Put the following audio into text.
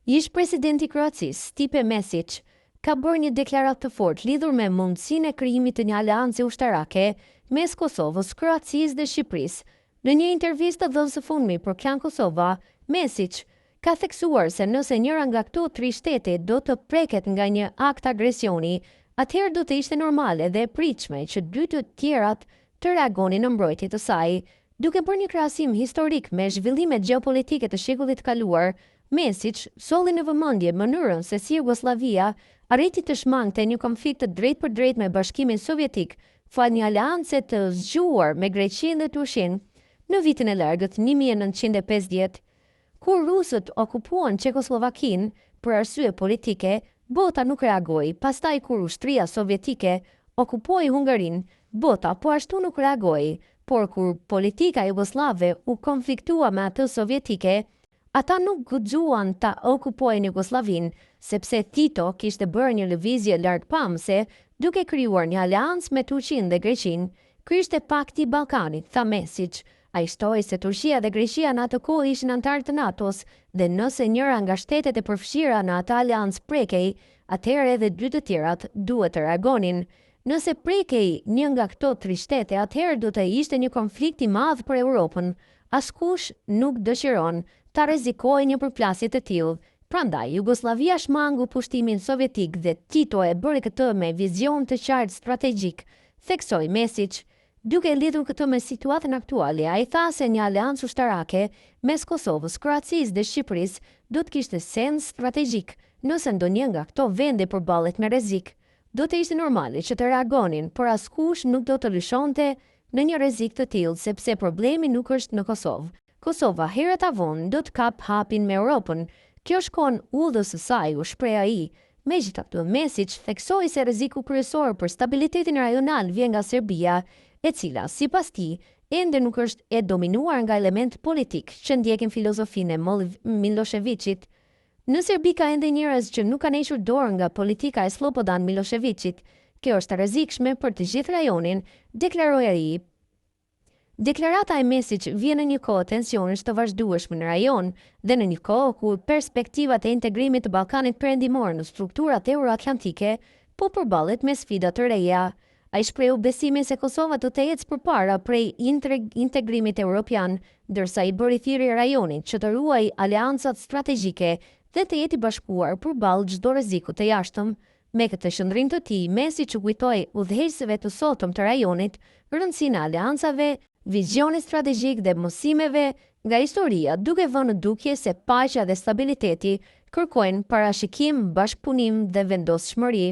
Ish-presidenti i Kroacisë, Stipe Mesiç, ka bërë një deklaratë të fortë lidhur me mundësinë e krijimit të një aleance ushtarake mes Kosovës, Kroacisë dhe Shqipërisë. Në një intervistë të dhënë së fundmi për Klan Kosova, Mesiç ka theksuar se nëse njëra nga këto tri shtete do të preket nga një akt agresioni, atëherë do të ishte normale dhe e pritshme që dy të tjerat të reagonin në mbrojtje të saj. Duke bërë një krahasim historik me zhvillimet gjeopolitike të shekullit të kaluar, Mesiç solli në vëmendje mënyrën se si Jugosllavia arriti të shmangte një konflikt të drejtpërdrejtë me Bashkimin Sovjetik falë një aleance të zgjuar me Greqinë dhe Turqinë në vitin e largët 1950. Kur rusët okupuan Çekosllovakinë për arsye politike, bota nuk reagoi, pastaj kur ushtria sovjetike okupoi Hungarinë, bota po ashtu nuk reagoi, por kur politika jugosllave u konfliktua me atë sovjetike, ata nuk guxuan ta okupojnë Jugosllavinë, sepse Tito kishte bërë një lëvizje largpamëse duke krijuar një aleancë me Turqinë dhe Greqinë. Ky ishte Pakti i Ballkanit, tha Mesiç. Ai shtoi se Turqia dhe Greqia në atë kohë ishin anëtarë të NATO-s dhe nëse njëra nga shtetet e përfshira në atë aleancë prekej, atëherë edhe dy të tjerat duhet të reagonin. Nëse prekej një nga këto tri shtete, atëherë do të ishte një konflikt i madh për Europën. Askush nuk dëshiron ta rrezikojë një përplasje të tillë. Prandaj, Jugosllavia shmangu pushtimin sovjetik dhe Tito e bëri këtë me vizion të qartë strategjik, theksoi Mesiç. Duke e lidhur këtë me situatën aktuale, ai tha se një aleancë ushtarake mes Kosovës, Kroacisë dhe Shqipërisë do të kishte sens strategjik, nëse ndonjë nga këto vende përballet me rrezik. Do të ishte normale që të reagonin, por askush nuk do të lëshonte në një rrezik të tillë sepse problemi nuk është në Kosovë. Kosova herët a vonë do të kapë hapin me Europën. Kjo shkon udhës së saj, u shpreh ai. Megjithatë, Mesiç theksoi se rreziku kryesor për stabilitetin rajonal vjen nga Serbia, e cila, sipas tij, ende nuk është e dominuar nga elementë politikë që ndjekin filozofinë e Millosheviçit. Në Serbi ka ende njerëz që nuk kanë hequr dorë nga politika e Sllobodan Millosheviçit. Kjo është e rrezikshme për të gjithë rajonin, deklaroi ai. Deklarata e Mesiç vjen në një kohë tensionesh të vazhdueshme në rajon dhe në një kohë kur perspektivat e integrimit të Ballkanit Perëndimor në strukturat euroatlantike po përballet me sfida të reja. Ai shprehu besimin se Kosova do të ecë përpara prej integrimit europian, ndërsa i bëri thirrje rajonit që të ruajë aleancat strategjike dhe të jetë i bashkuar përballë çdo rreziku të jashtëm. Me këtë qëndrim të tij, Mesiç u kujtoi udhëheqësve të sotëm të rajonit rëndësinë e aleancave, vizionit strategjik dhe mësimeve nga historia, duke vënë në dukje se paqja dhe stabiliteti kërkojnë parashikim, bashkëpunim dhe vendosshmëri.